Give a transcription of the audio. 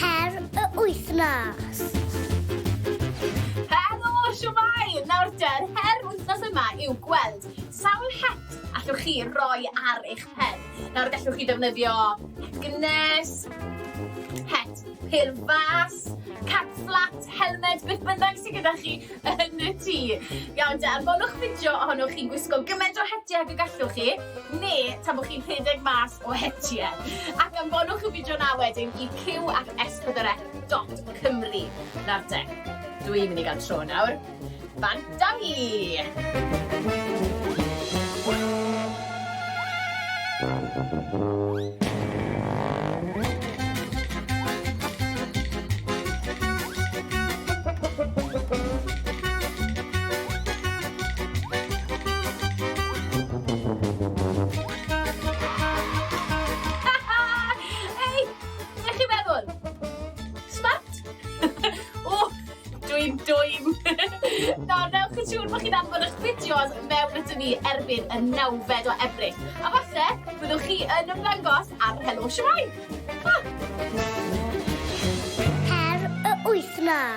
Her y wythnos. Helo, siwmai! Nawr te, her wythnos yma yw gweld sawl het allwch chi roi ar eich pen. Nawr gallwch chi ddefnyddio het gynnes, het pur fas, cap fflat, helmed, beth bynnag sydd gyda chi yn y tŷ. Iawn te, anfonwch fideo ohonoch chi'n gwisgo gymaint o hetiau ag y gallwch chi, neu tan bod chi'n rhedeg mas o hetiau. Ac anfonwch y fideo 'na wedyn i cyw at s4c dot cymru. Nawr te, dwi'n mynd i gael tro nawr. Bant â hi! Hei, be chi'n meddwl? Smart? O, dwi'n dwym. Nawr, newch yn siŵr bod chi'n anfon eich fideos mewn ato ni erbyn y nawfed o Ebrill. A falle, byddwch chi yn ymddangos ar Helo Shwmae! Her y wythnos.